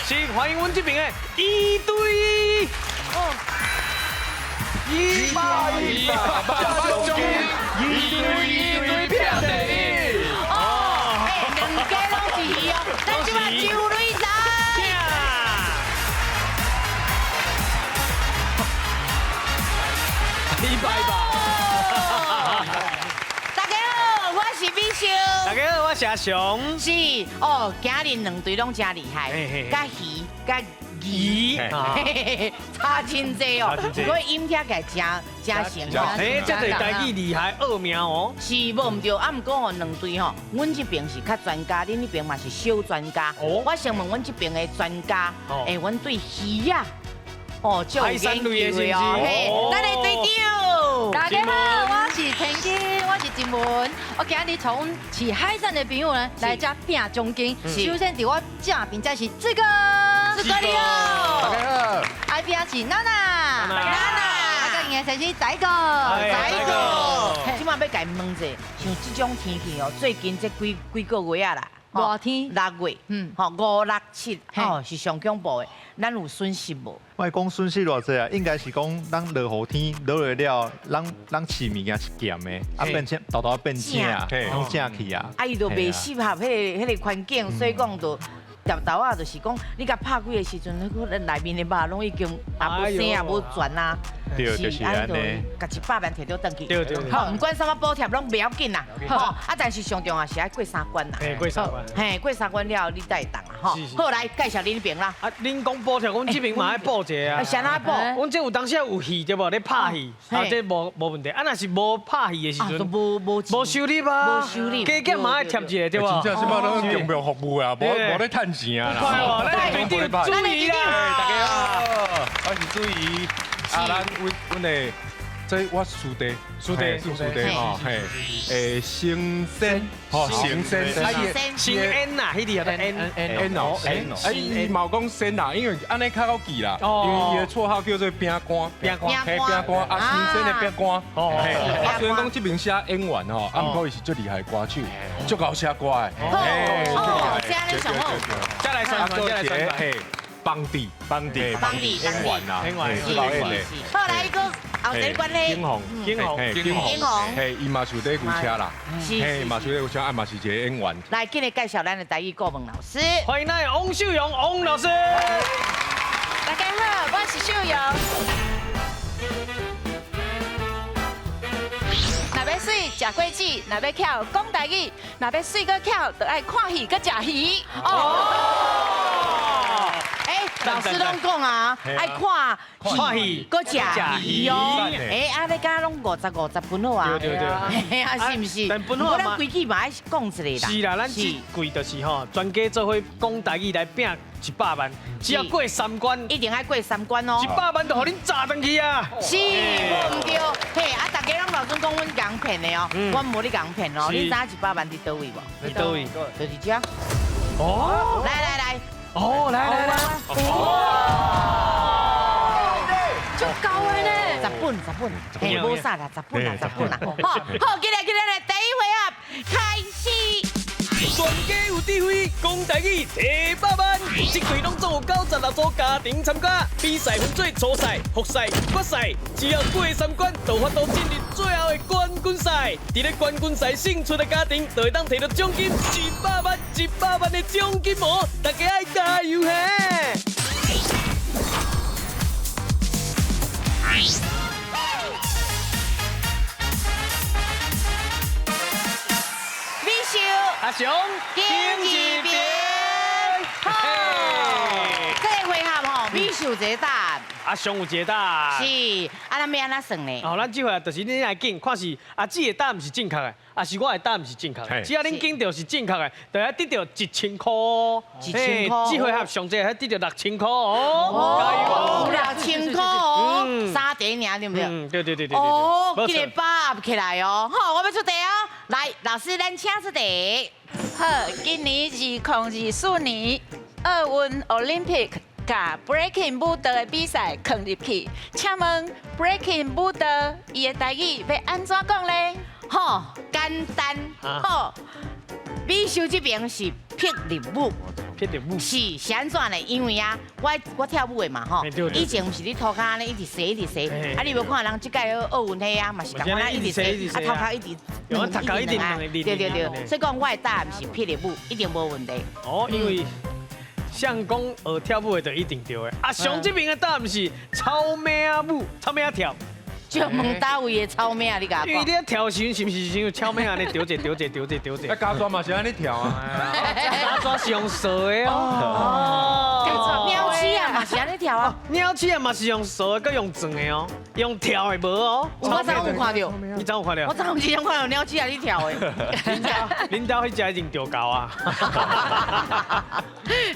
是歡迎阮這邊的一對一百一百萬獎金，一對一對拼第一。哦，哎，兩家攏是魚哦，咱這擺周磊仔。100吧。大家好，我是美秀。大家好，我是阿雄。是哦，今日兩隊攏真厲害，佮魚佮魚，差真濟哦。不過音聽起來真真成哦。哎，這就是台語厲害奧妙哦。是無毋對，啊，毋過吼兩隊吼，阮這邊是較專家，恁那邊嘛是小專家。我先問阮這邊的專家，哎，阮對魚仔。哦，足有研究的哦，嘿，咱的隊長。大家好，我是田金，我是金文。我今日從飼海產的朋友呢來遮拼獎金。首先佇我正邊這是這個，這個了。大家好。愛拼是娜娜，娜娜。啊，佮𪜶的先生仔哥，仔哥。這擺欲共𪜶問者，像這種天氣哦，最近這幾幾個月啊啦。熱天，6月，吼五六七，吼是上恐怖的。咱有損失無？我講損失偌濟啊，應該是講咱落雨天落落了，咱咱飼物件是鹹的，啊變成沓沓變正，攏正去啊。啊，伊就袂適合彼個環境，所以講就沓沓仔，就是講你共拍開的時陣，可能內面的肉攏已經也無生也無全啊。對，就是按呢。共100萬提著轉去。對對對。好，毋管啥物補貼攏袂要緊啦。吼，啊，但是上重要是愛過三關啦。嘿，過三關。嘿，過三關了後，你才會當啊。吼。好，來介紹恁彼邊啦。啊，恁講補貼，阮這邊嘛愛補一下啊。啥人補？阮這有當時有戲對無？咧拍戲，啊，這無問題。啊，若是無拍戲的時陣，無收入啊，無收入，加減嘛愛貼一下對無？真正這擺攏公共服務啊，無無咧趁錢啊啦。咱隊長注意啦！大家好，我是注意。啊，咱阮阮的這我師弟，師弟師弟吼，嘿，成仙，吼，成仙，成恩呐，彼個叫做恩恩哦，啊，伊嘛有講仙啦，因為按呢較好記啦，因為伊的綽號叫做餅乾，餅乾，嘿，餅乾，啊，成仙的餅乾，嘿，啊，雖然講這邊寫演員吼，啊，毋過伊是足厲害的歌手，足𠢕寫歌的，嘿，哦，這樣上好，再來宣傳，再來宣傳，嘿。幫弟，幫弟，幫弟，演員啦，演員，是是是。好，來一個後一關係。景洪，景洪，景洪，嘿，伊嘛是咧牛車啦，嘿，嘛是咧牛車，啊嘛是一個演員。來，今日介紹咱的台語顧問老師。歡迎咱的翁秀蓉翁老師。大家好，我是秀蓉。若欲媠，食果子；若欲巧，講台語；若欲媠閣巧，就愛看戲閣食魚。哦。老師攏講啊，愛看戲，閣食魚哦。哎，啊，你敢攏50、50分好啊？對對對，啊，是毋是？但分好嘛。咱規矩嘛愛講一下啦。是啦，咱這季就是吼，全家做伙講台語來拼100萬，只要過三關，一定愛過三關哦。100萬就予恁炸轉去啊！是，無毋對。嘿，啊，大家攏老準講阮共騙的哦，阮無咧共騙哦。你知影100萬佇佗位無？佇佗位？就是這。哦。來來來。哦，來來來！哇，足夠的呢，10本10本，嘿，無啥啦，十本啦，十本啦，好，好，今日今日來第一回合開始。全家有智慧，講台語提百萬，這季攏總有96組家庭參加，比賽分做初賽、複賽、決賽，只要過三關，就有法度進入最後的冠軍賽。佇咧冠軍賽勝出的家庭，就會當提著獎金100萬、100萬的獎金哦！大家愛加油嘿！美秀，阿雄，金一边，好，這個回合吼，美秀一個答案，阿雄有一個答案，是，啊，咱欲按怎算呢？哦，咱這回就是恁來揀，看是阿姊的答案是正確的，抑是我的答案是正確的。只要恁揀著是正確的，就會得著1000箍。1000箍。這回合上濟會得著6000箍哦。加油哦！6000箍哦，三題爾對毋對？嗯，對對對對。哦，這個把握起來哦。好，我欲出題哦。來，老師，咱請出題。好，今年2024年奧運 Olympic 共 Breaking 舞蹈的比賽囥入去，請問 Breaking 舞蹈伊的台語欲按怎講咧？好，簡單。好，美秀這邊是霹靂舞。霹靂舞。是是按怎呢？因為啊，我跳舞的嘛吼，以前毋是咧塗跤按呢一直踅一直踅，啊你無看人這屆奧運會啊，嘛是共款一直踅，啊頭殼一直頭殼一直兩，對對對，所以講我的答案是霹靂舞，一定無問題。哦，因為像講學跳舞的就一定對的。阿雄這邊的答案是草蜢舞，草蜢跳。就問佗位的草蜢啊，你共我講。因為你跳時是毋是像草蜢按呢著者著者著者著者？啊，家抓嘛是按呢跳啊。家抓是用踅的哦。鳥鼠仔嘛是按呢跳啊。鳥鼠仔嘛是用踅的，閣用轉的哦，用跳的無哦。我昨有看著。你昨有看著？我昨毋是看著鳥鼠仔咧跳的。恁兜彼隻一定著猴啊。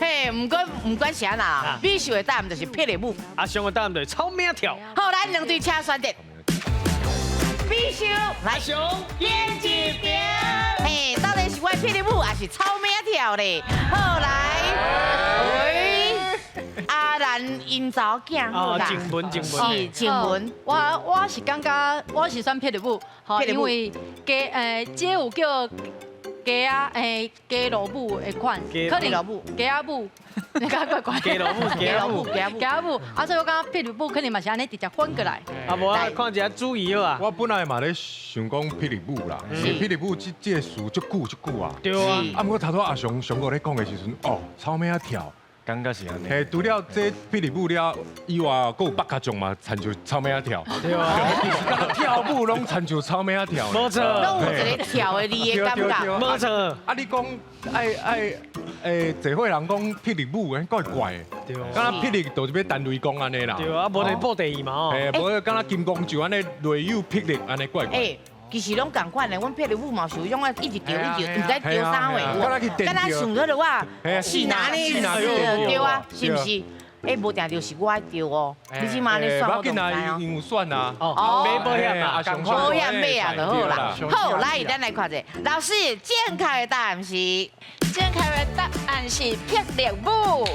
嘿，毋管是按怎，美秀的答案就是霹靂舞。阿雄的答案就是草蜢跳。好，來兩隊請選擇。美秀來，雄演一邊。嘿，到底是我霹靂舞還是草蜢跳咧？好來，喂，阿蘭𪜶查某囝好啦，靜文靜文是靜文。我是感覺我是選霹靂舞，吼，因為雞這有叫雞仔雞路舞的款，可能雞仔舞，你感覺怪怪。雞路舞，雞仔舞，雞仔舞，啊，所以我感覺霹靂舞可能嘛是按呢直接反過來。啊，無啊，看一下主意好啊。我本來嘛咧想講霹靂舞啦，霹靂舞這個詞足久足久啊。對啊。啊，毋過頭拄阿雄雄哥咧講的時陣，哦，草蜢仔跳。感覺是按呢。嘿，除了這霹靂舞了以外，閣有百家將嘛，親像草蜢仔跳。對啊。跳舞攏親像草蜢仔跳。無錯。攏有一個跳的字的感覺。無錯。啊，你講愛愛濟歲人講霹靂舞，怪怪的。對。敢若霹靂就是欲彈雷公按呢啦。對啊，無咧布袋戲嘛哦。嘿，無敢若金剛咒按呢雷有霹靂按呢怪怪。其實攏仝款的，阮霹靂舞嘛是有種啊，一直著一直著，毋知著啥貨。敢若想做了我是哪呢？對啊，是毋是？欸，無定著是我著哦。你這馬按呢算我都毋知哦。有選啊。哦，買保險啊，保險買啊就好啦。好，來，咱來看者，老師正確的答案是，正確的答案是霹靂舞。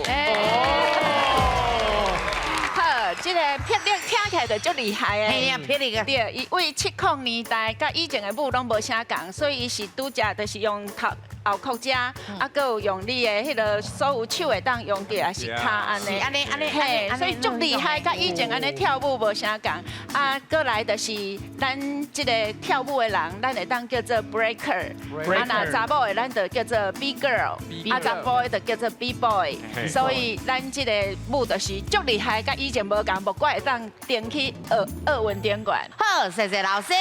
好，這個霹靂聽起來就足厲害的。嘿啊，霹靂啊！對，伊為70年代佮以前的舞攏無啥仝，所以伊是拄才就是用頭後殼遮，啊，閣有用你的彼个所有手會當用著，也是跤按呢。按呢按呢，嘿，所以足厲害，佮以前按呢跳舞無啥仝。啊，閣來就是咱這个跳舞的人，咱會當叫做 breaker，啊，若查某的咱就叫做 B girl，啊，查埔的就叫做 B boy。所以咱這个舞就是足厲害，佮以前無仝，莫怪會當登去奧運頂懸。好，謝謝老師，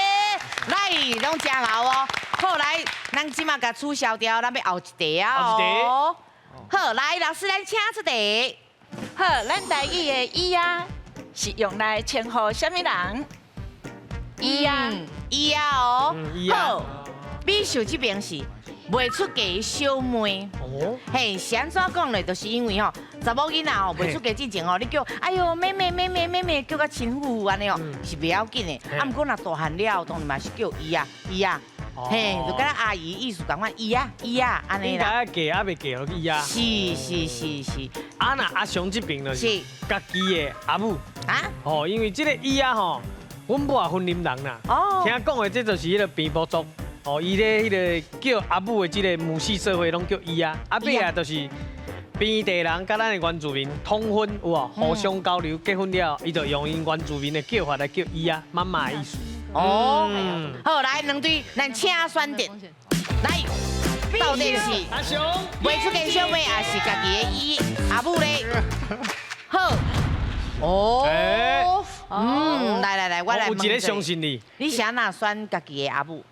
來，攏真𠢕哦。好，來，咱這馬共取消掉，咱欲後一題啊。後一題。好，來，老師，咱請出題。好，咱台語的伊仔是用來稱呼啥物人？伊仔，伊仔哦。好，美秀這邊是袂出嫁的小妹。哦。嘿，是按怎講咧？就是因為吼，查某囡仔吼袂出嫁之前吼，你叫哎喲妹妹妹妹妹妹叫甲親呼呼按呢哦，是袂要緊的。啊，毋過若大漢了後，當然嘛是叫伊仔伊仔。嘿，就敢若阿姨意思仝款，伊仔伊仔按呢啦。應該嫁猶未嫁予伊仔。是是是是。啊，若阿雄這邊就是家己的阿母。啊？吼，因為這個伊仔吼，阮某也雲林人啦。哦。聽講的這就是彼个平埔族。哦，伊咧彼个叫阿母的這个母系社會攏叫伊仔。啊，尾啊就是平地人佮咱的原住民通婚有無？互相交流，結婚了，伊就用𪜶原住民的叫法來叫伊仔媽媽的意思。哦，好，來兩隊，咱請選擇。來，到底是阿雄袂出嫁小妹，還是家己的伊阿母咧？好，哦，來來來，我來問有一個相信你。你是按怎選家己的阿母？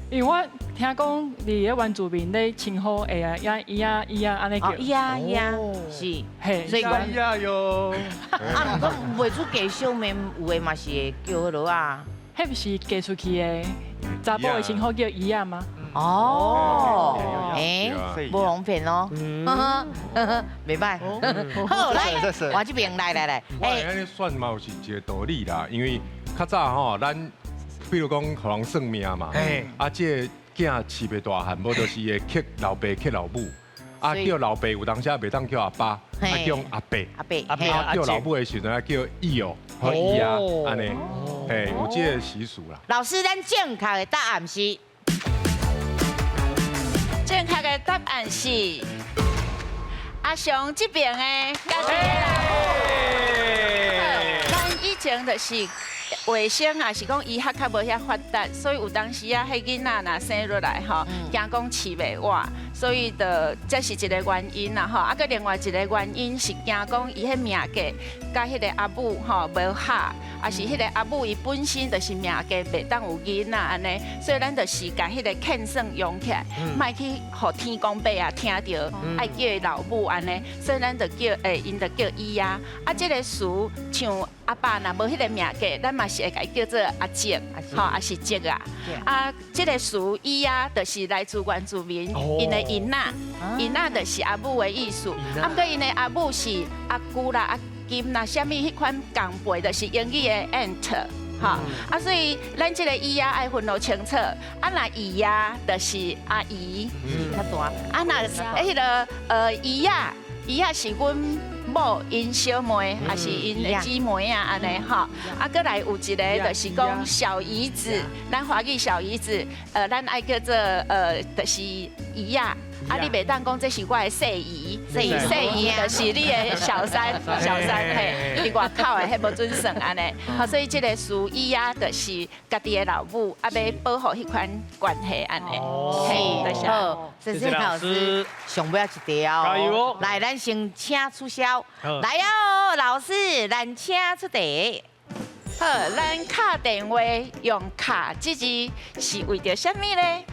因為我聽講佇咧原住民咧稱呼會啊，伊仔伊仔按呢叫。伊仔伊仔，是。嘿，所以講伊仔喲。啊，毋過袂出嫁小妹有的嘛是會叫彼落啊。彼毋是嫁出去的查埔的稱呼叫姨仔嗎？哦，欸，無方便哦，袂歹。好，來，我這邊來來來。我會按呢選嘛，有是一個道理啦，因為較早吼，咱比如講予人算命嘛，啊，這个囝飼袂大漢，無就是會克老爸克老母，啊，叫老爸有當時袂當叫阿爸，啊叫阿伯，阿伯，阿伯，啊叫老母的時陣啊叫伊哦，或伊啊，按呢，嘿，有這个習俗啦。老師，咱正確的答案是，正確的的答案是阿雄這邊的家己的老母。咱以前就是衛生也是講醫學較無遐發達，所以有當時啊，彼囡仔若生落來吼，驚講飼袂活，所以就這是一個原因啦吼。啊，閣另外一個原因是驚講伊彼命格佮彼個阿母吼無合，抑是彼個阿母伊本身就是命格袂當有囡仔按呢，所以咱就是共彼個牽算用起來，莫去予天公伯啊聽著，愛叫伊老母按呢，所以咱就叫𪜶就叫伊啊。啊，這個詞像阿爸若無彼個命格，咱嘛是會共伊叫做阿叔，吼，抑是叔啊。啊，這個詞伊啊，就是來自原住民，𪜶的𪜶仔，𪜶仔就是阿母的意思。啊，毋過𪜶的阿母是阿姑啦、阿金啦，啥物彼款仝輩，就是英語的 aunt。吼，啊，所以咱這個姨仔愛分予清楚。啊，若姨仔就是阿姨，較大。啊，若彼个姨仔，姨仔是阮某𪜶小妹，抑是𪜶的姊妹啊，按呢吼。啊，閣來有一个就是講小姨子，咱華語小姨子，咱愛叫做就是姨仔。啊，你袂當講這是我的細姨，細姨就是你的小三，小三嘿，佇外口的彼無準算按呢。好，所以這個詞姨仔就是家己的老母，啊，欲保護彼款關係按呢。是，好，謝謝老師，上尾一題哦。來，咱先請出招。來哦，老師，咱請出題。好，咱敲電話用敲這字是為著啥物呢？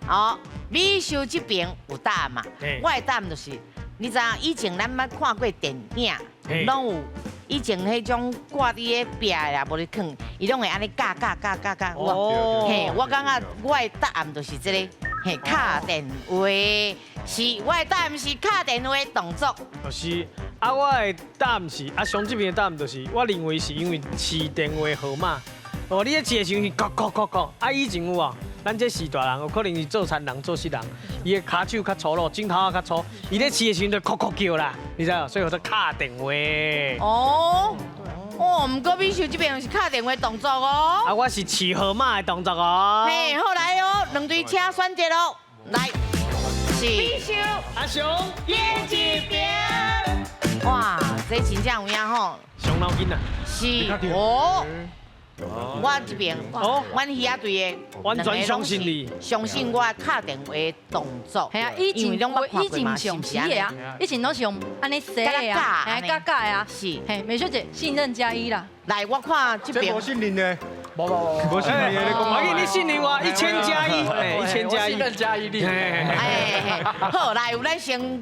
好，美秀這邊有答案嘛？我的答案就是，你知影以前咱捌看過電影，攏有以前彼種掛佇咧壁的啦，無咧囥，伊攏會按呢敲敲敲敲敲。嘿，我感覺我的答案就是這個，嘿，敲電話是我的答案是敲電話的動作。就是啊，我的答案是阿雄這邊的答案就是，我認為是因為市電話號碼。哦，你咧飼的時陣是咕咕咕咕，啊，以前有啊。咱這時代人有可能是做田人、做穡人，伊的跤手較粗魯，指頭仔較粗，伊咧飼的時陣就叩叩叫啦，你知無？所以叫做敲電話。哦，哦，毋過美秀這邊是敲電話動作哦。啊，我是飼號碼的動作哦。嘿，好來哦，兩隊請選擇咯，來，是美秀阿雄演這邊。哇，這真正有影吼。傷腦筋啊。是哦。我這邊，阮魚仔隊的完全相信你，相信我敲電話的動作。係啊，以前以前是用寫的啊，以前攏是用按呢寫的啊，嘿，敲敲的啊。是，嘿，美秀姐信任加一啦。來，我看這邊。無信任的。無無無，信任的，我給你信任我1000加1，哎，1000加1，信任加一你。哎，好，來，有咱先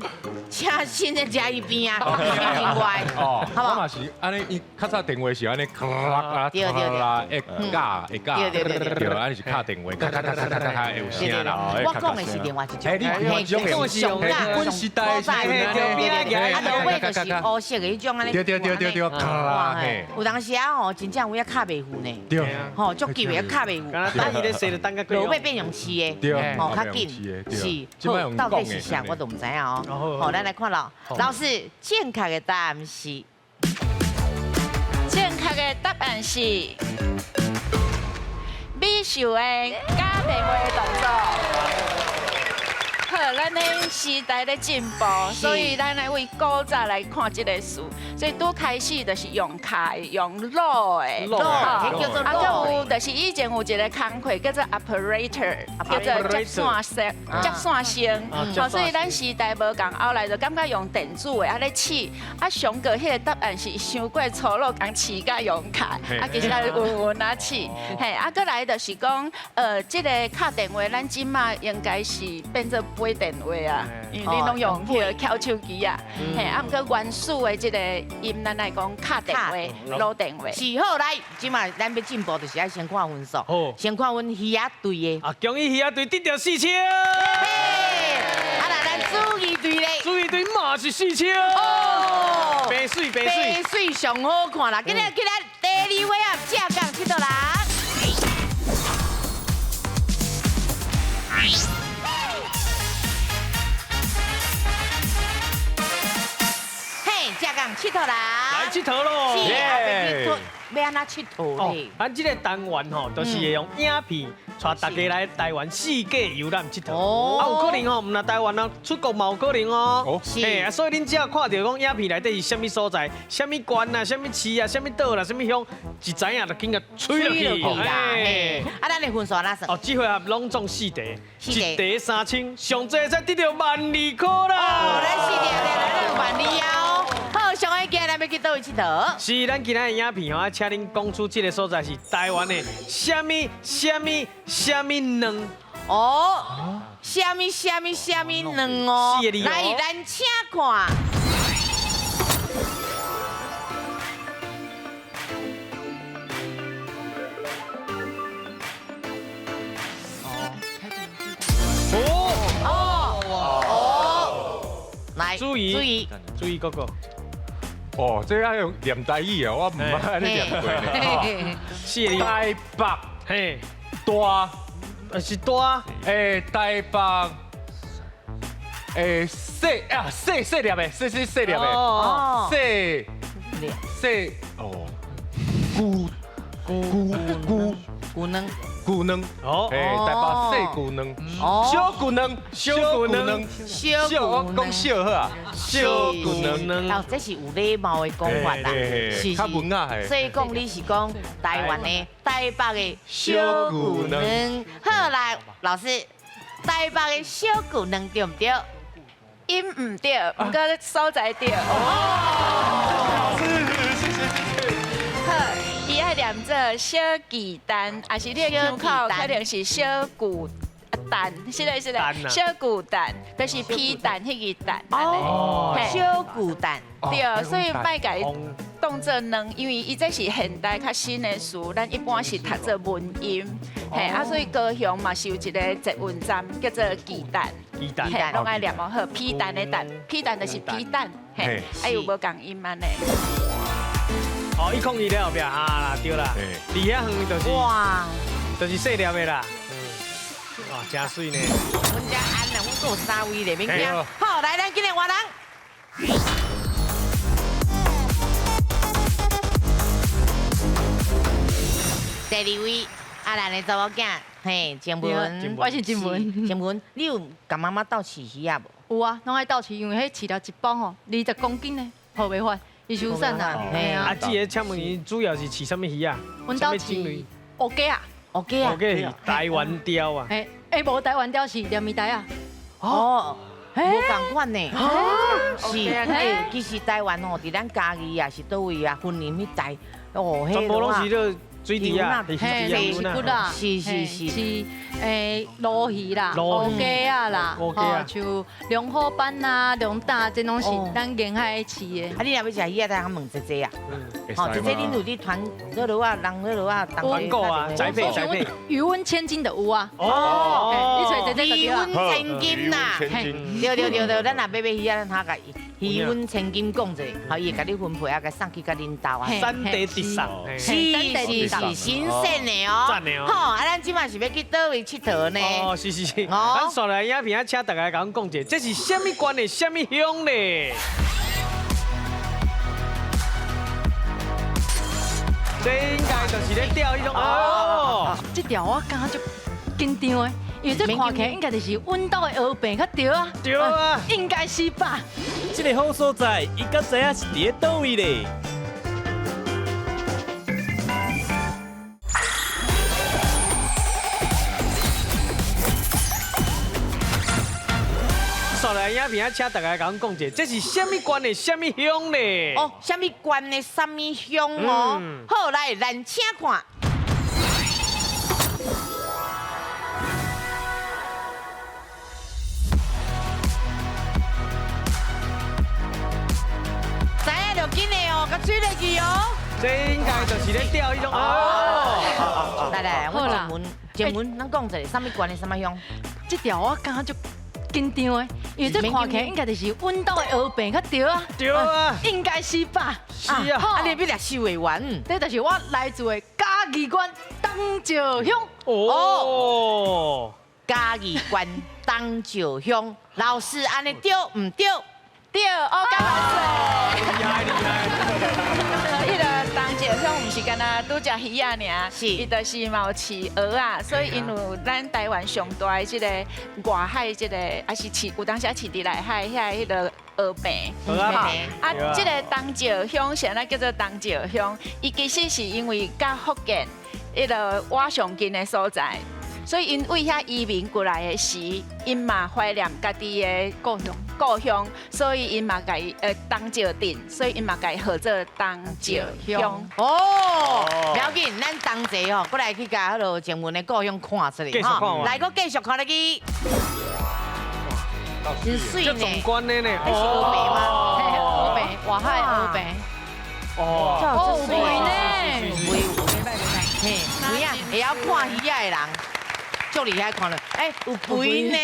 請信任加一邊啊，信任我。哦，我嘛是按呢，伊較早電話是按呢，咔啦對對對，會敲會敲，對對對，對，按呢是敲電話，咔咔咔咔咔咔會有聲啦。我講的是另外一種，你另外一種上早，阮時代是，對，啊，落尾就是烏色的彼種按呢，對對對對對，咔啦，嘿。有當時啊吼，真正有影敲袂赴呢。對。吼，足急的，敲袂赴。咱伊咧踅就等較落尾變用飼的，吼，較緊。是，好，到底是啥我都毋知影哦。好，咱來看咯，老師，正確的答案是，正確的答案是美秀的敲電話的動作。好，咱的時代咧進步，所以咱來為古早來看這個詞，所以拄開始就是用敲的，用滷的，滷，叫做啊，閣有就是以前有一個工課叫做 operator，叫做接線生，接線生。好，所以咱時代無仝，後來就感覺用電子的啊咧試，啊上過彼個答案是傷過粗魯，共飼佮用敲，啊其實穩穩啊試，嘿，啊閣來就是講，這個敲電話，咱這馬應該是變做撥電話啊，因為你攏用彼個巧手機啊，嘿，啊，毋過原始的這個音，咱來講敲電話、滷電話。是好來，這馬咱欲進步，就是愛先看分數，先看阮魚仔隊的。啊，恭喜魚仔隊得著4000。啊，那咱主義隊咧？主義隊嘛是4000。哦，白水白水，白水上好看啦！今日今日第二位啊，正港佚佗人。嘿，正港囝𨑨迌啦。來𨑨迌咯。是啊，欲去欲按怎𨑨迌咧？咱這個單元吼，就是會用影片帶大家來台灣四界遊覽𨑨迌。啊，有可能吼，毋但台灣啊，出國嘛有可能哦。是。啊，所以恁只要看著講影片內底是啥物所在、啥物縣啊、啥物市啊、啥物島啦、啥物鄉，一知影就緊共吹落去啦。啊，咱的分數按怎算？哦，這回合攏總四題，一題3000，上濟會使得著12,000塊啦。哦，咱四題來來12,000哦。好，上一件咱欲去佗位𨑨迌？是，咱今仔的影片吼，請恁講出這个所在是台灣的啥物啥物啥物卵？哦，啥物啥物啥物卵哦？來，咱請看。哦，來，注意注意注意，哥哥。哦，這愛用念台語啊，我毋捌按呢念過呢。是台北，嘿，大，是大，台北，細啊，細細粒的，細細細粒的，細細哦，龜龜龜龜卵。龜卵，哦，台北細龜卵，小龜卵，小龜卵，小，我講小好啊，小龜卵，哦，這是有禮貌的講法啦，是是，較文雅的。所以講你是講台灣的台北的小龜卵，好來，老師，台北的小龜卵對毋對？音毋對，毋過所在對。哦，老師，謝謝謝謝。好。伊愛念做小巨蛋，也是你的腔口可能是小巨蛋，是嘞是嘞，小巨蛋就是皮蛋彼个蛋。哦，小巨蛋。對，所以莫共伊當做卵，因為伊這是現代較新的詞，咱一般是讀做文音。嘿，啊，所以高雄嘛是有一個捷運站叫做巨蛋。巨蛋。嘿，攏愛念好，皮蛋的蛋，皮蛋就是皮蛋，嘿，啊又無仝音按呢。哦，102咧後壁啊啦，對啦，佇遐遠就是，哇，就是細粒的啦，哇，真媠呢。阮遮安啦，阮閣有三位咧，免驚。好，來，咱今日換人。第二位，啊，咱的查某囝，嘿，靜文，我是靜文。靜文，你有共媽媽鬥飼魚仔無？有啊，攏愛鬥飼，因為彼飼了一磅吼，20公斤呢，好袂發。伊傷瘦啦，啊。啊，這个請問伊主要是飼啥物魚啊？阮兜飼烏雞啊，烏雞啊，烏雞是台灣鯛啊。無台灣鯛是鯰魚台啊。哦，無仝款呢。是，其實台灣吼，佇咱嘉義啊，是佗位啊，雲林彼帶，哦，全部攏是咧水池啊，是是是，是鱸魚啦，烏雞仔啦，吼，像龍虎斑啊、龍膽，這攏是咱沿海飼的。啊，你若欲食魚仔，通問姐姐啊。吼，姐姐恁有佇團嗰落啊，人嗰落啊，團購啊，宅配宅配。漁塭千金的有啊。哦，你揣姐姐就對漁塭千金啦。對對對對，咱若欲買魚仔，咱通共漁塭千金講者，予伊會共你分配啊，共送去共恁兜啊。產地直送。是是是，新鮮的哦。讚的哦。好，啊，咱這擺是欲去佗位𨑨迌呢？哦，是是是。咱紲來影片，請大家共阮講者，這是啥物縣的啥物鄉呢？這應該就是咧釣彼種哦。這條我感覺足緊張的，因為這看起來應該就是阮兜的蚵饼較對啊。對啊。應該是吧？這个好所在，伊敢知影是佇咧佗位咧？紲來影片，請大家共阮講者，這是啥物縣的啥物鄉咧？哦，啥物縣的啥物鄉哦？好，來，咱請看。知影就緊的哦，共吹落去哦。這應該就是咧釣彼種哦。來來，我靜文，靜文，咱講一下，啥物縣的啥物鄉？這條我感覺足緊張的，因為這看起來應該就是阮兜的蚵饼較對啊。對啊。應該是吧？是啊。啊，你欲掠收會員？這就是我來自的嘉義縣東石鄉。哦。嘉義縣東石鄉，老師按呢對毋對？對，我感謝。厲害厲害。敢若拄食鱼仔尔，伊就是嘛有饲蚵仔，所以𪜶有咱台湾上大的这个外海这个，还是饲有当时饲伫内海遐彼个蚵棚。啊，这个东石乡啥咱叫做东石乡，伊其实是因为佮福建彼个倚上近的所在。所以𪜶为遐移民过来的时，𪜶嘛怀念家己的故乡，故乡，所以𪜶嘛共伊东石镇，所以𪜶嘛共伊号做东石乡。哦，不要紧，咱东石吼，过来去共彼个前文的故乡看出来，吼，来，阁继续看落去。真水呢，这壮观的呢，这是蚵棚吗？蚵棚，外海蚵棚。哦，哦，有肥呢，有嘿，有影会晓看鱼仔的人。足厉害，看了，哎，有肥呢。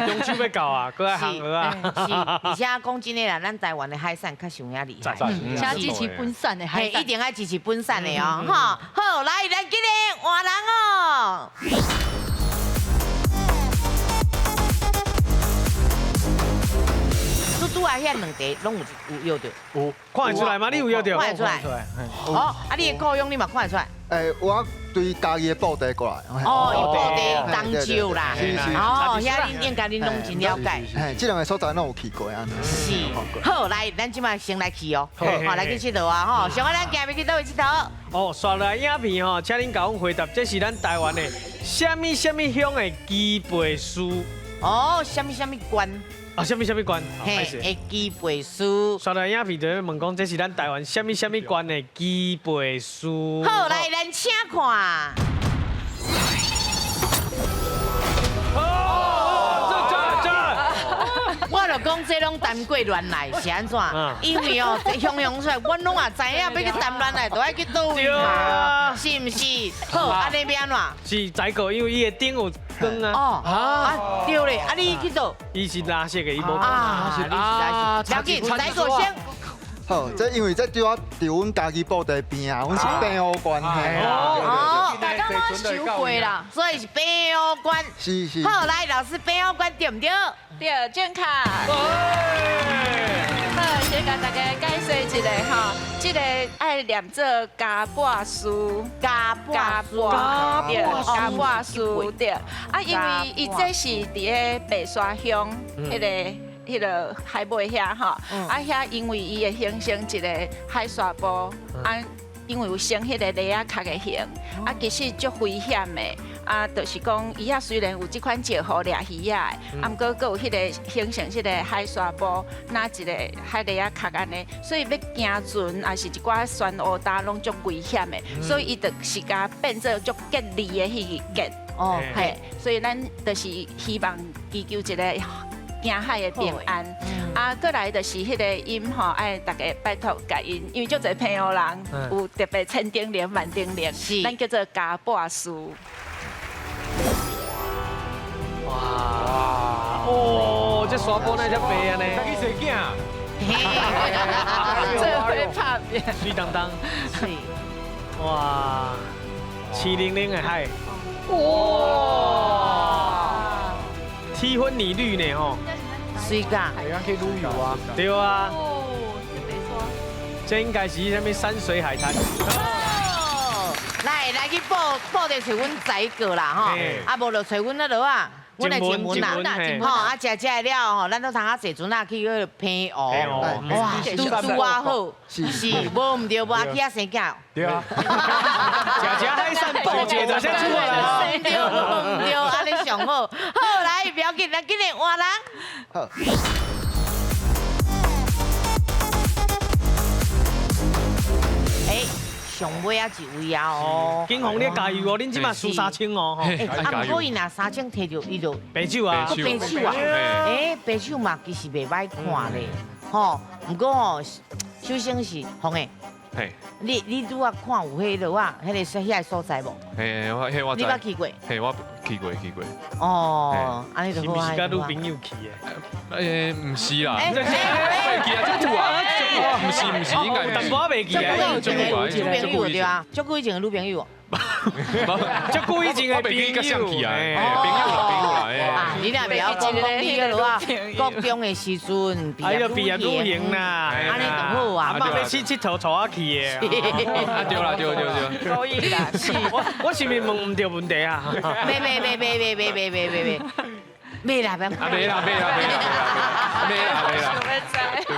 中秋欲到啊，阁爱烘蚵仔。是，而且讲真的啦，咱台湾的海产较上遐厉害。请支持本省的海产。一定爱支持本省的哦，哈。好，来，咱今日换人哦。拄拄仔遐两题拢有摇著。有，看得出来吗？你有摇著？看得出来。哦，啊，你的故乡你嘛看得出来？欸，我对嘉义的布袋过来。哦，伊布袋东石啦。哦，遐恁应该恁拢真了解。嘿，这两个所在拢有去过啊。是。好，来，咱这摆先来去哦。好，来去𨑨迌啊！吼，上个咱今日去佗位𨑨迌？哦，刷来影片吼，请恁共阮回答，这是咱台湾的啥物啥物乡的基背书？哦，啥物啥物县？啊，啥物啥物县？嘿，的基背书。刷来影片就咧问讲，这是咱台湾啥物啥物县的基背书？好，来，咱请看。哦，这。我就讲这拢谈过恋爱是按怎？因为哦，这雄雄出来，阮拢也知影欲去谈恋爱，都爱去佗位嘛，是毋是？好，按呢欲按怎？是宰过，因为伊的顶有光啊。哦，啊，对咧，啊你去佗？伊是蓝色的，伊无光。啊，你是蓝色。不要紧，宰过先。好，这因为这对我伫阮家己布袋边啊，阮是平湖县嘿。哦，大家拢收过啦，所以是平湖县。是是。好，来老师，平湖县对毋对？对，正确。好，先共大家解释一下吼，这个爱念做加播书，加播，对，加播书对。啊，因为伊这是伫咧白沙乡彼个海尾遐吼，啊遐因为伊会形成一个海沙波，啊因为有生彼个螺仔壳的形，啊其实足危险的，啊就是讲伊遐虽然有这款石斛掠鱼仔的，啊毋过阁有彼个形成彼个海沙波，若一个海螺仔壳按呢，所以欲行船也是一寡旋乌焦拢足危险的，所以伊就是共变做足吉利的彼个吉，哦嘿，所以咱就是希望祈求一个行海的平安，啊，过来就是彼个音吼，爱大家拜托共𪜶，因为足济澎湖人有特别千叮咛万叮咛，咱叫做加播书。哇，哦，这沙坡哪遮白按呢？去生囝。这会拍拼。水当当。是。哇，湿淋淋的海。哇。天昏地绿呢吼，水噶，会当去旅游啊。对啊。这应该是啥物山水海滩。来来去报报的揣阮仔哥啦吼，啊无就揣阮那落啊，阮的前门啦，吼啊食食了吼，咱都通啊坐船啊去彼个澎湖，哇，拄拄啊好，是无毋对，无啊去遐生囝。对啊，食食海产报一下就先出来啦。对毋对，按呢上好。好，来不要紧，咱今日换人。好。欸，上尾仔一位啊哦。金鸿，你加油哦！恁这马输3000哦。欸，啊，毋过伊若3000提著，伊就白手啊。白手啊。欸，白手嘛，其实袂歹看咧，吼。毋过吼，首先是红的。嘿，你拄仔看有彼落啊，彼个遐个所在无？嘿，我彼我你捌去过？嘿，我去过去过。哦，按呢就好啊。是毋是佮女朋友去的？欸，毋是啦。袂记啊，足久啊，毋是，应该。有淡薄仔袂记啊。足久以前的女朋友对啊，足久以前的女朋友。足久以前的朋友，朋友啦，朋友啦，啊，你若袂晓讲讲你个啊，国中的时阵毕业毕业旅行啦，按呢就好啊。阿妈欲去𨑨迌带我去的。啊对啦，对对对。可以啦，是，我是毋是问毋著问题啊？袂袂袂袂袂袂袂袂袂。袂啦，袂啦，袂啦，袂啦，袂啦，袂啦。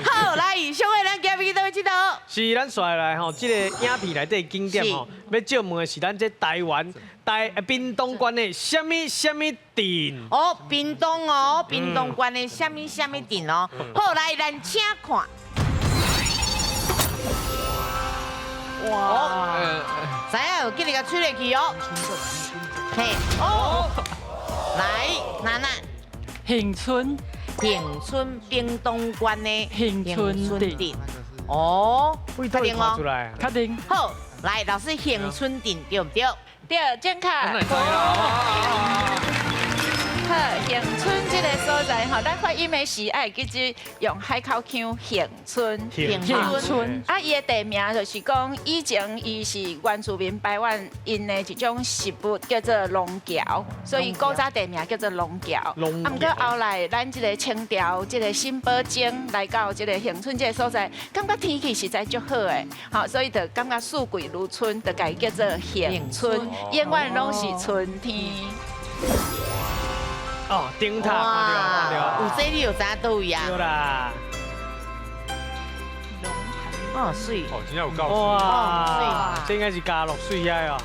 好，來，小慧，咱今日去佗位𨑨迌？是咱紲來吼，這个影片內底景點吼，欲借問的是咱這台灣台屏東縣的啥物啥物鎮？哦，屏東哦，屏東縣的啥物啥物鎮哦？好，來，咱請看。哇！知影有今日共吹落去哦。嘿，哦，來，娜娜。恒春，恒春屏東縣的恒春鎮。哦，確定哦，確定。好，來，老師，恒春鎮對毋對？對，正確。好，恒春這个所在吼，咱發音的時愛記住用海口腔恒春。恒春。啊，伊的地名就是講，以前伊是原住民排灣𪜶的一種食物，叫做龍橋，所以古早地名叫做龍橋。啊，毋過後來咱這个清朝這个沈葆楨來到這个恒春這个所在，感覺天氣實在足好的，吼，所以就感覺四季如春，就共伊叫做恒春，永遠攏是春天。哦，燈塔，看著，有這你就知影佗位啊？對啦。哦，媠。哦，真正有夠。哇，這應該是嘉樂水遐哦，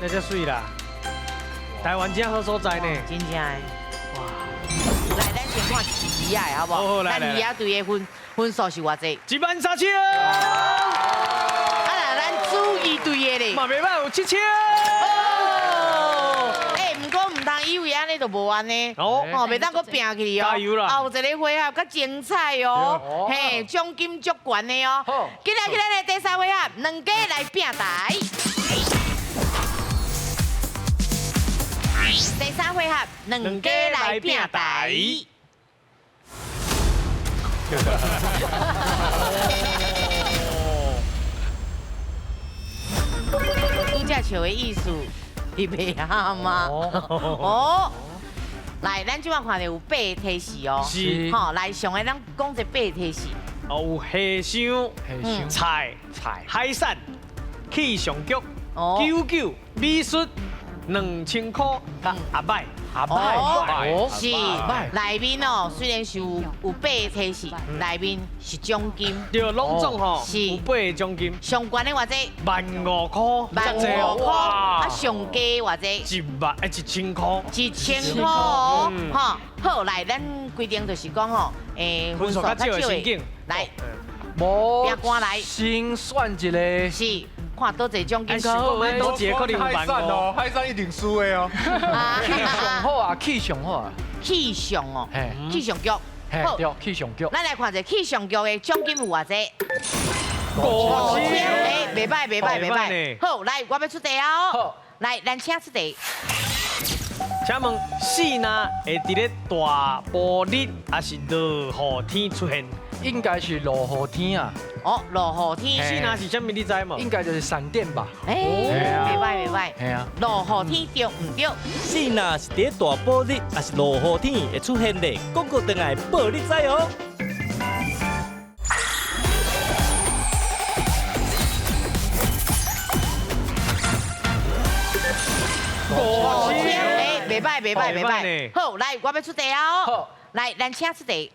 那只媠啦。台灣真好所在呢。真正的。哇。來，咱先看魚仔的好無？好，來來。咱魚仔隊的分數是偌濟？13000。啊，若咱主義隊的咧？嘛袂歹，有7000。以為按呢就無按呢，哦，袂當閣拼起哦。加油啦！後一个回合較精彩哦，嘿，獎金足懸的哦。起來起來來，第三回合，兩家來拼台。第三回合，兩家來拼台。拄才笑的意思。你袂晓吗？哦，來，咱這擺看著有八个提示哦，是，吼，來上个咱講一八个提示。哦，有蝦箱、菜、海產、氣象局、99、美術、2000塊，佮阿擺。阿擺，是，內面哦，雖然是有8个提示，內面是獎金。對，攏總吼是有8个獎金。上懸的偌濟？15000塊。15000塊。啊，上低偌濟？1000塊。1000塊哦，吼，好，來，咱規定就是講吼，分數較少的先揀。來，無拼單來，先選一个。是。看佗一个獎金，佗一个可能有海產哦，海產一定輸的哦。氣上好啊，氣上好啊。氣象哦，氣象局。好，對，氣象局。咱來看一下氣象局的獎金有偌濟？5000。欸，袂歹，袂歹，袂歹。好，來，我欲出題啊！好，來，咱請出題。請問四若會佇咧大暴日，抑是落雨天出現？應該是落雨天啊。哦，落雨天。四若是啥物？你知無？應該就是閃電吧。欸，袂歹袂歹。係啊。落雨天對毋對？四若是佇大暴日，抑是落雨天會出現的？廣告轉來報你知哦。5000，欸，袂歹袂歹袂歹。好，來，我欲出題啊！好，來，咱請出題。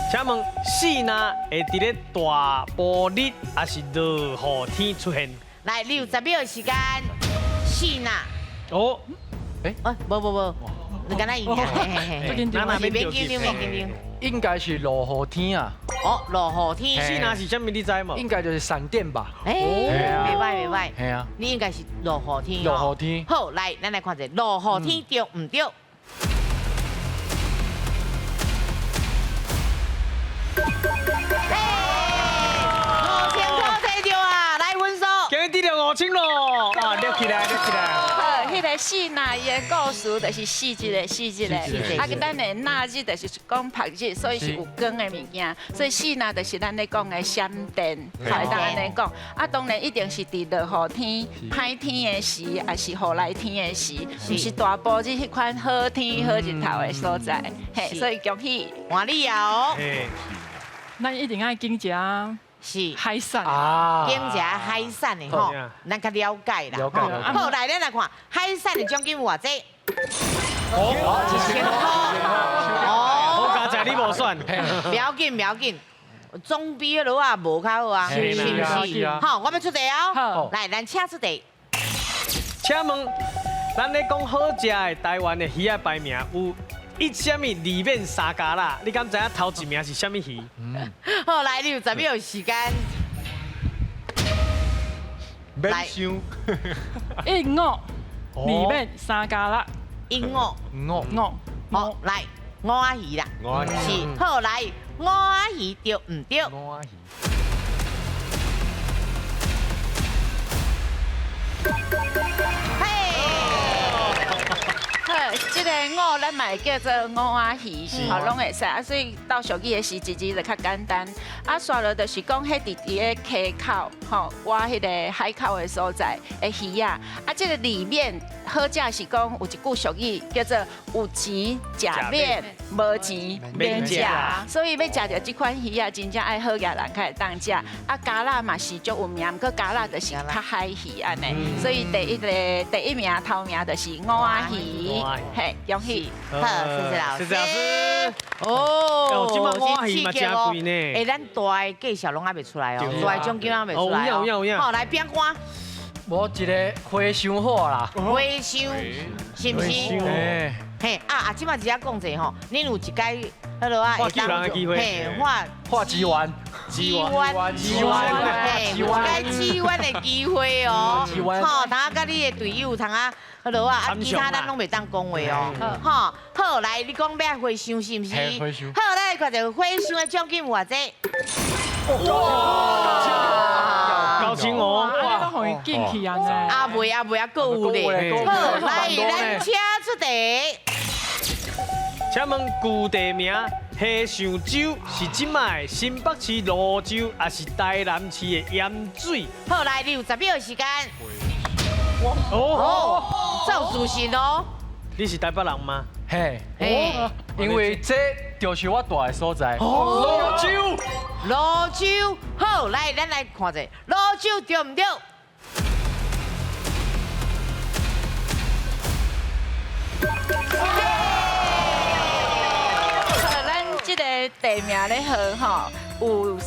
請問四若會佇咧大暴日，抑是落雨天出現？來，你有10秒的時間。四若。哦。欸，無無無，你敢若贏啊？那免緊張，免緊張。應該是落雨天啊。哦，落雨天。四若是啥物？你知無？應該就是閃電吧。欸，袂歹袂歹。係啊。你應該是落雨天。落雨天。好，來，咱來看一下落雨天對毋對？5000塊摕著啊！來分數，今日得著5000咯！哇，掠起來，掠起來。好，彼个个四若伊的故事就是四日的四日的，啊，咱的若日就是讲曝日，所以是有光的物件，所以四若就是咱咧讲的闪电，会当按呢讲。啊，当然一定是伫落雨天、歹天的时，抑是雨来天的时，毋是大晡日彼款好天好日头的所在。嘿，所以恭喜，换你啊哦。咱一定爱拣食是海产啊，拣食海产的吼，咱较了解啦。好，来咱来看海产的奖金有偌济？哦，1000箍。哦，好佳哉，你无选。不要紧，不要紧，总比彼落啊无较好啊，是毋是？好，我欲出题哦。来，咱请出题。请问，咱咧讲好食的台湾的鱼仔排名有一啥物二免三加啦？你敢知影头一名是啥物鱼？好，来，你有10秒时间。免想。一五二免三加啦。一五五五好，来，五仔鱼啦。是，好，来，五仔鱼对毋对？五仔鱼。好，这个五咱嘛会叫做五仔鱼，吼，拢会使啊。所以斗俗语的时，一字就较简单。啊，煞落就是讲，彼伫伫个溪口，吼，挖彼个海口的所在的鱼仔。啊，这个里面好食是讲有一句俗语叫做有钱食免，无钱免食。所以欲食著这款鱼仔，真正爱好额人才会当食。啊，蛤蜊嘛是足有名，毋过蛤蜊就是较海鱼按呢。所以第一个第一名头名就是五仔鱼。嘿，恭喜！好，谢谢老师。谢谢老师。哦，这摆五仔鱼嘛真贵呢。哎，咱大的介绍拢还袂出来哦，大的奖金还袂出来哦。有影有影。好，来饼干。无一个花生好啦。花生，是毋是？嘿，啊啊，这摆直接讲者吼，恁有一摆彼落啊，会当嘿，画几弯，几弯，几弯，嘿，有一摆几弯的机会哦。吼，通啊，佮你的队友通啊，彼落啊，啊，其他咱拢袂当讲话哦。吼，好，来，你讲欲爱花生是毋是？花生。好，咱来看者花生的奖金有偌济？哇，高清哦！哇，都予伊进去啊！啊袂啊袂啊，阁有咧。好，来，咱请出题。请问旧地名和尚洲是这摆的新北市芦洲，抑是台南市的盐水？好，来，你有10秒时间。哦，这有自信哦。你是台北人吗？嘿，因为这就是我住的所在。芦洲，芦洲，好，来，咱来看者，芦洲对毋对？咱这个地名咧号吼，有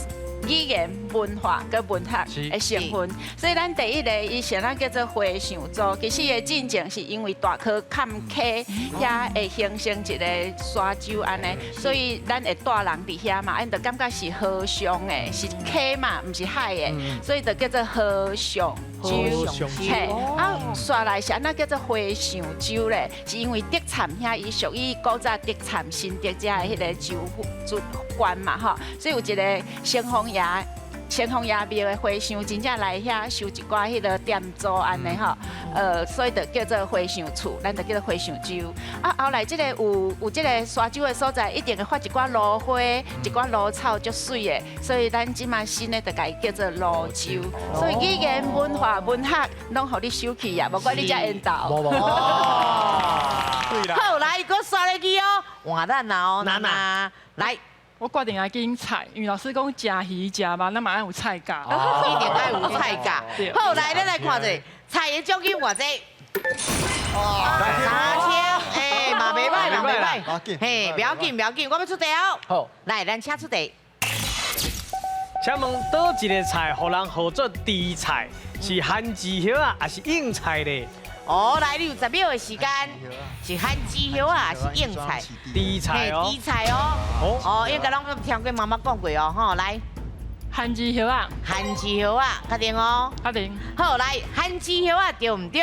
语言、文化佮文学的成分，所以咱第一个伊先咱叫做和尚洲，其实伊的进前是因为大溪坎溪遐会形成一个沙洲按呢，所以咱会带人伫遐嘛，𪜶就感觉是和尚的，是溪嘛，毋是海的，所以就叫做和尚洲。嘿，啊，煞来是按怎叫做和尚洲咧？是因为竹杉遐伊属于古早竹杉新竹遮的彼个州州县嘛吼，所以有一个先锋爷。先锋爷庙的和尚真正来遐收一寡彼个店租按呢吼，所以就叫做和尚厝，咱就叫做和尚洲。啊，后来这个有这个沙洲的所在，一定会发一寡芦花、一寡芦草，足媠的，所以咱这马新的就共伊叫做芦洲。所以语言、文化、文学，拢予你收去啊，无怪你遮缘投。好，来，阁刷落去哦，换咱啦哦，娜娜，来。我决定爱拣菜，因为老师讲食鱼食肉，咱嘛爱有菜价。一定爱有菜价。好，来，咱来看者菜的奖金偌济？3000，哎，嘛袂䆀，嘛袂䆀。嘿，不要紧，不要紧，我欲出题哦。好，来，咱请出题。请问佗一个菜，予人号做猪菜，是番薯叶仔，抑是硬菜咧？哦，来，你有10秒的时间，是番薯叶仔，抑是硬菜？猪菜哦，猪菜哦。哦，应该拢听过妈妈讲过哦，吼，来，番薯叶仔，番薯叶仔，确定哦，确定。好，来，番薯叶仔对毋对？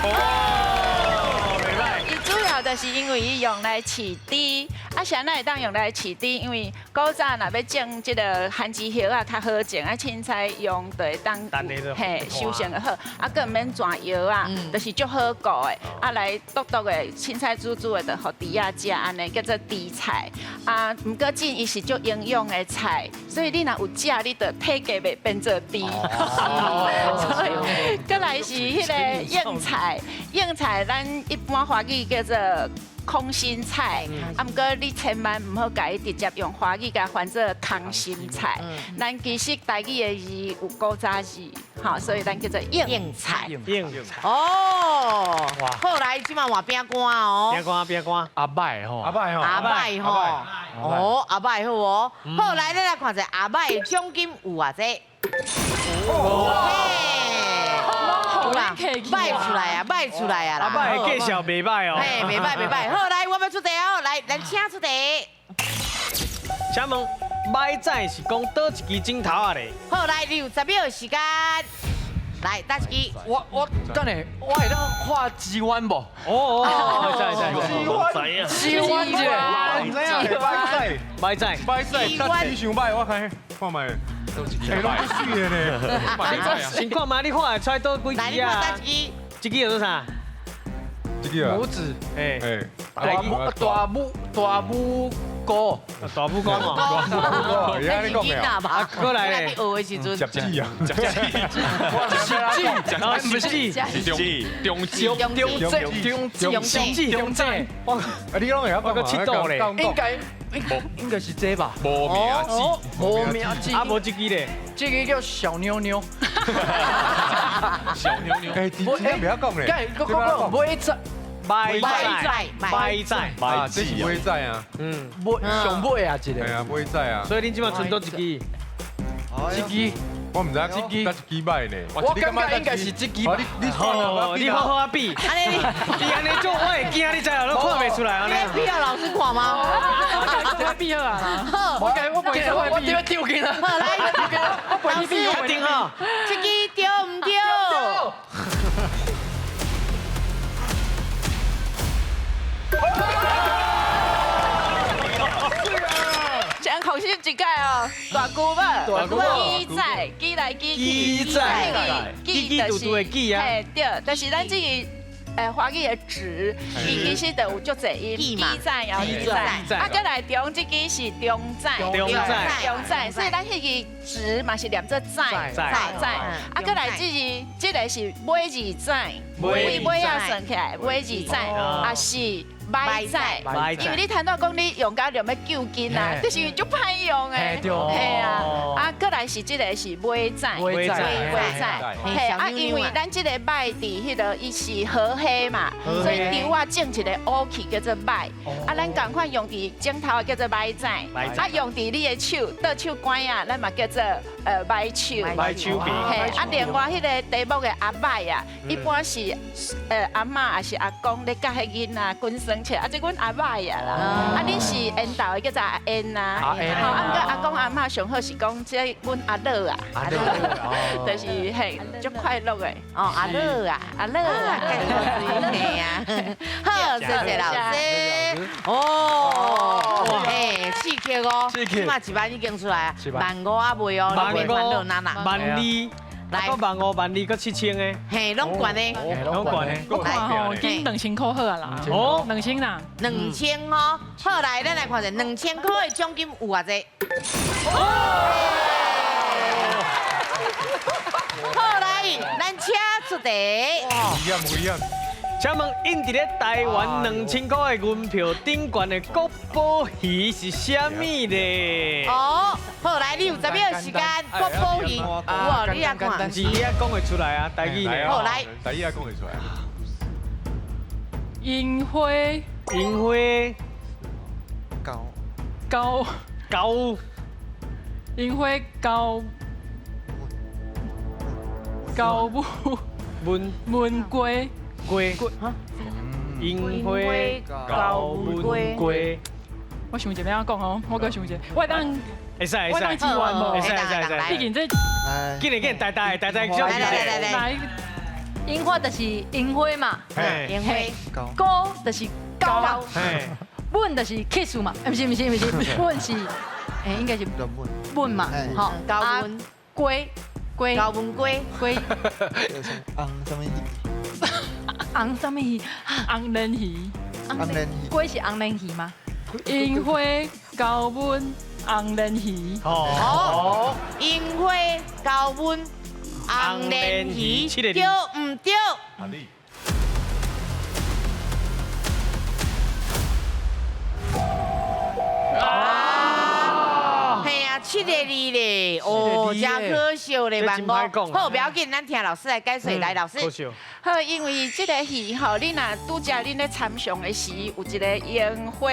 哦，袂䆀。伊主要就是因为伊用来饲猪，啊，啥物会当用来饲猪？因为古早若欲种这个番薯叶仔较好种，啊凊彩用就会当嘿收成会好，啊，阁毋免转药啊，就是足好顾的，啊来剁剁的凊彩煮煮的，就予猪仔食，按呢叫做猪菜。啊，毋过种伊是足营养的菜，所以你若有食，你就体格袂变做猪。所以，阁来是彼个硬菜，硬菜咱一般华语叫做空心菜，啊，毋过你千万毋好共伊直接用华语共翻做空心菜。咱其实台语的字有古早字，吼，所以咱叫做硬菜。硬菜。哦，好来，这马换饼干哦。饼干，饼干。阿歹吼，阿歹吼，阿歹吼，哦，阿歹好哦。好来，咱来看一下阿歹的奖金有偌济。有啦，歹出来啊，歹出来啊啦！阿歹的介绍袂歹哦。嘿，袂歹袂歹。好，来，我欲出题哦，来，咱请出题。请问，歹仔是讲佗一支指头仔咧？好，来，你有10秒的时间。来，佗一支。我等下，我会当画指弯无？哦哦，知知。指弯，指弯一下。歹仔，歹仔，歹仔，你伤歹，我看看觅。哎，拢足水的呢。先看觅你看会出来佗几支啊？来，你看佗一支？这支叫做啥？这支啊。拇指。哎哎。大拇大拇大拇哥。大拇哥嘛。大拇哥。你讲没有？啊，过来咧。你学的时阵。食指啊。食指。食指。不是指。中指。中中中中指。中指。我，你拢会晓我阁佚佗咧。应该。应该是这吧？无名指，无名指。啊，无这支咧，这个叫小妞妞。小妞妞。哎，真正袂晓讲咧。讲尾仔，尾仔，尾仔，啊，这是尾仔啊。嗯，尾上尾啊，这个。系啊，尾仔啊。所以恁这马賰佗一支？一支。我毋知影，这一支歹呢。我感觉应该是这支吧。你你好好啊比。按呢你，你按呢做，我会惊，你知影？拢看袂出来按呢。你比予老师看吗？我比好啊。好，我我我我丢紧啊。好来，老师，确定吼。这支对毋对？先复习一摆哦，大姑吧，大姑，记仔，记来记去，记仔，记就是记啊，嘿对，但是咱这个华语的指，伊其实就有足济音，记仔哦，记仔，啊，阁来中这支是中仔，中仔，中仔，所以咱彼个指嘛是念做仔，仔，仔，啊，阁来这个，这个是尾字仔，尾尾仔算起来，尾字仔，啊是。歹仔，因为你谈到讲你用甲用欲救囡仔，就是足歹用的，嘿啊，啊，阁来是这个是尾仔，尾仔，尾仔，嘿啊，因为咱这个歹伫彼个伊是和黑嘛，所以猪仔种一个乌气叫做歹，啊，咱仝款用伫指头叫做歹仔，啊，用伫你的手倒手拐仔，咱嘛叫做歹手，歹手臂，嘿，啊，另外彼个题目的阿歹啊，一般是阿嬷还是阿公咧教彼囡仔滚耍。啊，这阮阿歹啊啦，啊，恁是缘投的叫做阿缘啊，好，啊，毋过阿公阿嬷上好是讲这阮阿乐啊，阿乐，就是嘿，足快乐的，哦，阿乐啊，阿乐啊，嘿啊，好，谢谢老师，哦，哎，刺激哦，这马1万已经出来啊，15,000啊袂哦，1万2。来，万5、万2，阁7000的，嘿，拢悬的，拢悬的。我看吼，紧2000块好啊啦，哦，2000啦，2000哦。好，来，咱来看一下2000块的奖金有偌济。好，来，咱请出题。不一样，不一样。请问印伫咧台湾2000块的银票顶悬的国宝鱼是啥物咧？哦，好，来，你有10秒时间，国宝鱼，哇，你也看，是你也讲会出来啊，台语呢？好，来，台语也讲会出来。樱花，樱花，高，高，高，樱花高，高舞，文，文龟。龟，樱花高文龟。我想一下欲按怎讲哦，我阁想一下，我当，会使会使，我当支援无？会使会使会使。毕竟这，紧来紧，大大大大，来来来来，樱花就是樱花嘛，樱花。高就是高，吻就是 kiss 嘛，不是不是不是，吻是哎，應該是文嘛，吼，高溫龜龜高溫龜龜，紅什麼魚？紅什麼魚？紅鰱魚。紅鰱魚。龜是紅鰱魚嗎？櫻花高溫紅鰱魚。哦，櫻花高溫紅鰱魚，對毋對？啊，嘿啊，七個字咧，哦，真可惜咧，萬五。好，不要緊，咱聽老師來解說，來，老師。好，因為這個魚吼，你若拄才恁咧參詳的時，有一個櫻花，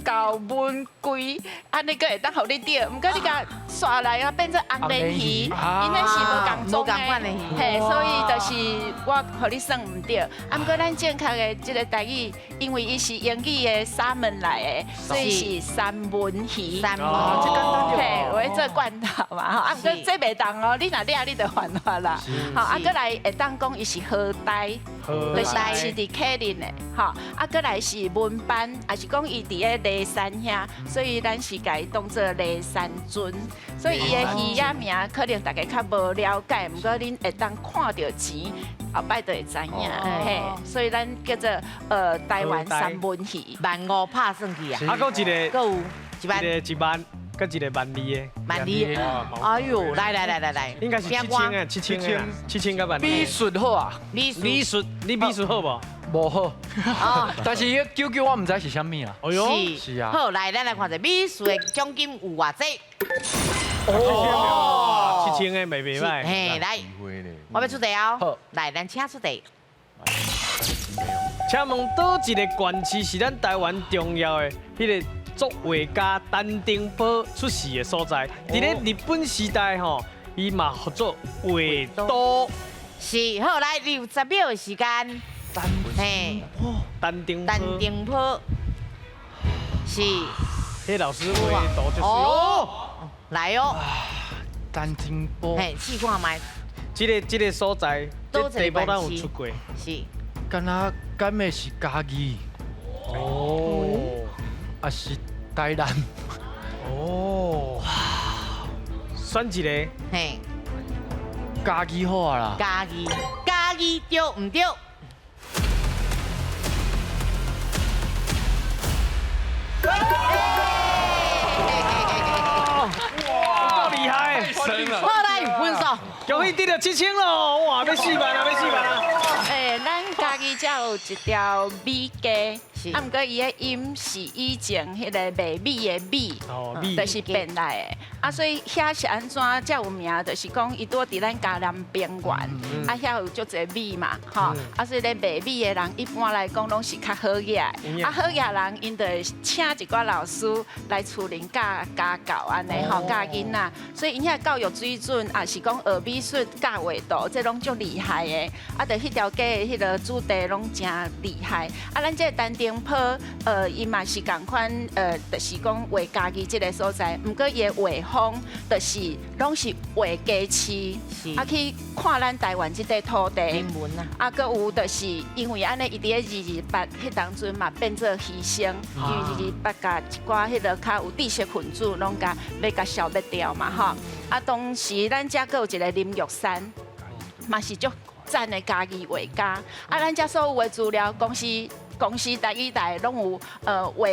高溫龜，按呢閣會當予你著。毋過你共刷來啊，變做紅鰱魚，因彼是無仝種的，嘿，所以就是我予你算毋對。啊，毋過咱正確的這個台語，因為伊是英語的 salmon 來的，所以是三文魚。三文，嘿，有咧做罐頭嘛吼。啊，毋過這袂當哦，你若掠你就犯法啦。好，啊，閣來會當講伊是河呆，就是是佇客林的，吼。啊，閣來是文班，也是講伊佇咧梨山遐，所以咱是共伊當做梨山鱒。所以伊的魚仔名可能大家較無了解，毋過恁會當看著錢，後擺就會知影。嘿，所以咱叫做台灣三文魚，萬五拍算去啊。啊，閣一個，閣有一萬，一個一萬，閣一個萬二的。萬二，哎呦，來來來來來，應該是7000啊，7000啊，7000佮萬二。美術好啊，美術，你美術好無？無好，但是彼99我毋知是啥物啊。哎喲，是啊。好，來，咱來看一下美術的獎金有偌濟。哦，7000個袂袂歹。嘿，來，我欲出題哦。好，來，咱請出題。請問佗一個縣市是咱台灣重要的彼個作畫家陳澄波出世的所在？佇咧日本時代吼，伊嘛號做畫都。是，好，來，60秒的時間。嘿，陳澄陳澄波是。彼老師畫圖就是哦，來哦。陳澄波。嘿，試看覓。這個所在，這個題目咱有出過。是。敢若敢會是嘉義？哦，抑是台南？哦，選一個。嘿。嘉義好啊啦。嘉義，嘉義對毋對？哇，夠厲害！好來，分數。恭喜得著7000咯！哇，欲4萬啊，欲4萬啊！欸，咱嘉義遮有一條米街，啊，毋過伊的音是以前彼個賣米的米，就是變來的。啊，所以遐是按怎才有名？就是講伊拄佇咱嘉南平原，啊，遐有足濟米嘛，吼。啊，所以咧賣米的人一般來講攏是較好額的。啊，好額人𪜶就會請一寡老師來厝裡教家教按呢吼，教囡仔。所以𪜶遐教育水準，也是講學美術、教畫圖，這攏足厲害的。啊，就彼條街的彼個主題攏誠厲害。啊，咱這個陳澄波，伊嘛是仝款，就是講畫嘉義這個所在，毋過伊的畫風就是攏是畫家市，啊去看咱台灣這塊土地。啊，閣有就是因為按呢，伊佇咧228彼當陣嘛變做犧牲，因為228共一寡彼個較有知識分子攏共欲共消滅掉嘛，吼。啊，當時咱遮閣有一個林玉山，嘛是足讚的嘉義畫家。啊，咱遮所有的資料，公視台語台攏有畫我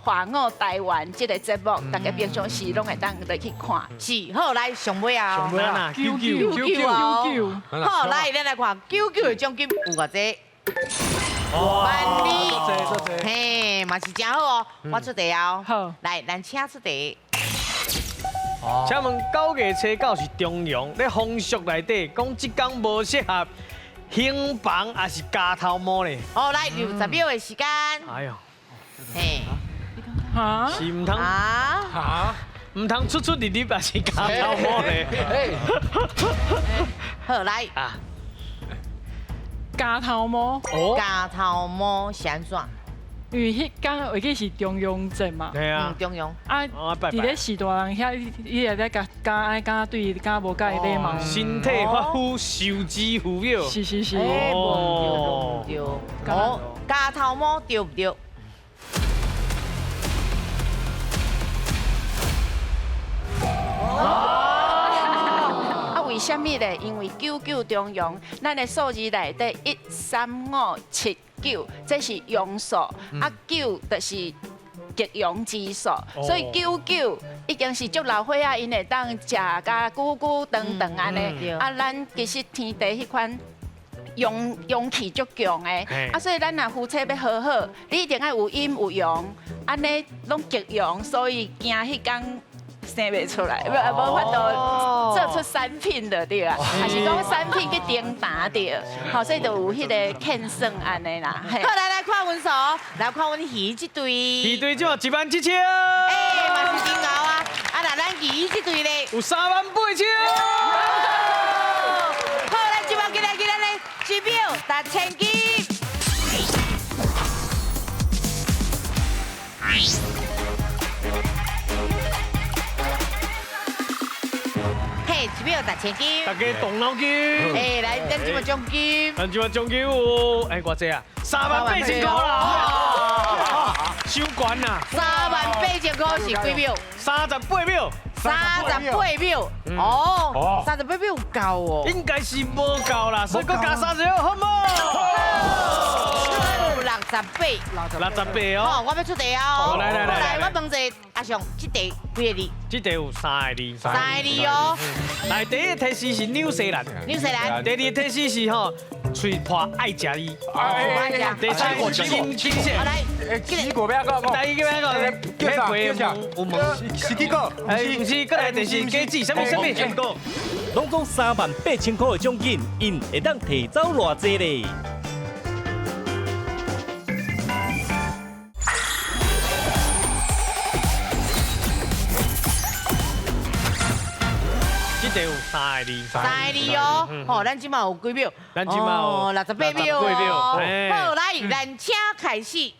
畫我台灣這個節目，大家平常時攏會當入去看。是，好，來上尾啊！上尾啊！99 99。好，來，咱來看99的獎金有偌濟？萬二，嘿，嘛是誠好哦。我出題哦。好，來，咱請出題。請問9月初九是重陽，咧風俗內底講這工無適合行房，抑是咬頭毛咧？好，來60秒的時間。哎呦，嘿，哈，是毋通哈，毋通出出入入，抑是咬頭毛咧？好，來啊，咬頭毛。哦，咬頭毛是按怎？因為彼工會記是重陽節嘛，對啊，重陽啊，佇咧士大人遐，伊會咧共咬，愛咬對咬無佮意禮貌。身體髮膚受之父母。是是是。哦，對，哦，咬頭毛對毋對？啊，為啥物咧？因為九九重陽，咱的數字內底1、3、5、7、9，這是陽數，啊9就是吉陽之數，所以99已經是足老歲仔，𪜶會當食甲久久長長按呢。啊，咱其實天地彼款陽氣足強的，啊，所以咱若夫妻欲和好，你一定愛有陰有陽，按呢攏吉陽，所以驚彼工生袂出來，無法度做出產品就對啊，還是講產品去叮當對，好，所以就有彼个欠算按呢啦。好，來來看阮數，來看阮魚這隊。魚隊這17000。欸，嘛是真𠢕啊！啊，若咱魚這隊咧，有38000。好，咱這擺進來，進來咧，1秒6000金。嘿，1秒6000金。大家動腦筋。欸，來，咱這擺獎金。咱這擺獎金有，欸，偌濟啊？38000塊啦。收懸啦。38000塊是幾秒？38秒。38秒。哦，38秒有夠哦。應該是無夠啦，所以閣加30秒，好無？68。68哦。好，我欲出題啊！來來來，來，我問一下阿雄，這題幾個字？這題有3個字。3個字哦。來，第一個提示是紐西蘭。紐西蘭。第二個提示是吼，喙破愛食伊。第三個金金線。來，水果欲講。第二個欲講，叫啥？叫啥？是幾個？哎，毋是，閣來就是果子，啥物啥物？攏總38000塊的獎金，𪜶會當提走偌濟咧？這題有3個字。3個字哦，吼，咱這馬有幾秒？咱這馬有68秒哦。好，來，咱請開始。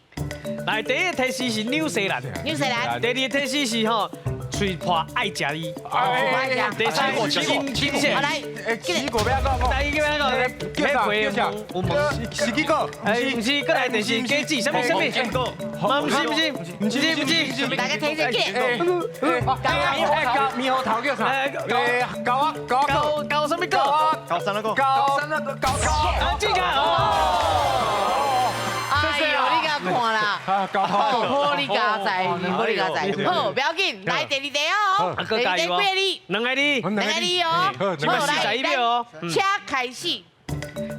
來，第一個提示是紐西蘭。紐西蘭。第二個提示是吼，喙破愛食伊。第三個金金線。來，水果欲講。第二個欲講，叫啥？叫啥？是幾個？哎，毋是，閣來就是果子，啥物啥物？嘛毋是毋是毋是毋是。大家聽者記。高獼猴桃叫啥？高啊高高高啥物果？高三那個。高三那個高高。啊，這個哦。哎呦，你共看啦。好，你加在，好你加在。好，不要緊，來第二題哦。第二題幾個字？2個字。2個字哦。好，來，請開始。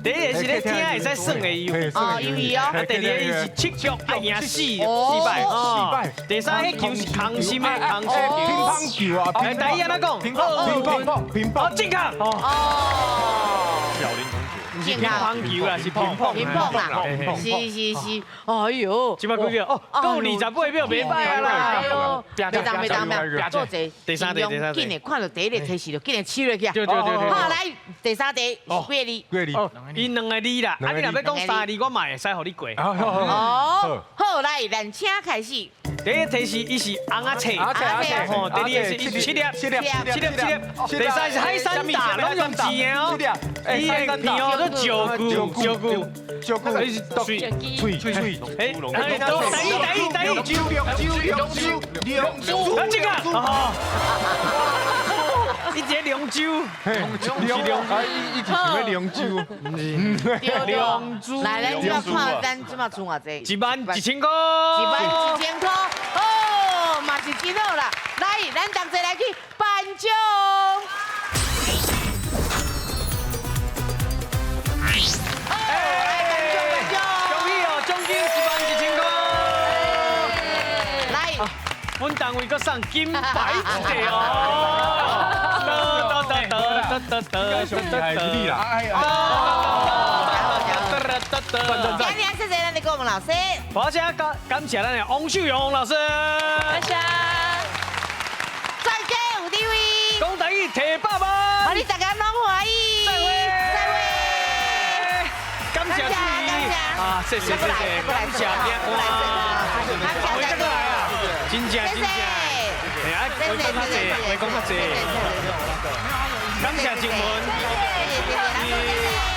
第一個是咧聽會使算的遊戲，哦，遊戲哦。第二個伊是七局愛贏四擺，四擺。第三个球是空心的，空心球。乒乓球啊。来，台语按怎讲？乒乓，乒乓。哦，正确。哦。小林同学。是乒乓球啦，是乒乓。乒乓啦，是是是。哎呦，這擺幾秒？哦，夠28秒，袂歹啊啦。袂當袂當袂當，做者。第三題，第三題。緊的看著第一個提示就緊的手落去啊。對對對對。好，來第三題是幾個字？幾個字？伊2個字啦，啊你若欲講3個字，我嘛會使予你過。哦，好，來，咱請開始。第一個提示，伊是尪仔冊，吼。第二個是7粒，7粒，7粒，7粒。第三是海山大，攏用字的哦。伊的片哦，做石具，石具，石具，是嘴，嘴，嘴，哎，台语，台语，台语。龙舟，龙舟，龙舟。啊，这个。伊一个龙舟，龙啊，伊一直想欲龙舟，龙舟。来，咱这马看，咱这马剩偌济？11000块。11000块，哦，嘛是真好啦。来，咱同齐来去颁奖。来，颁奖，恭喜哦，奖金11000块。来，阮单位阁送金牌一个哦。得得得得得啦！今天谢谢咱的顾问老师，我先感谢咱的王秀荣老师，感谢。再见，有地位。讲台语提百万，欢迎大家拢欢喜。再会，再会。感谢注意啊，谢谢谢谢，感谢听歌，回再过来啊，真正真正，哎，话讲较济，话讲较济。感谢静文。谢谢谢谢。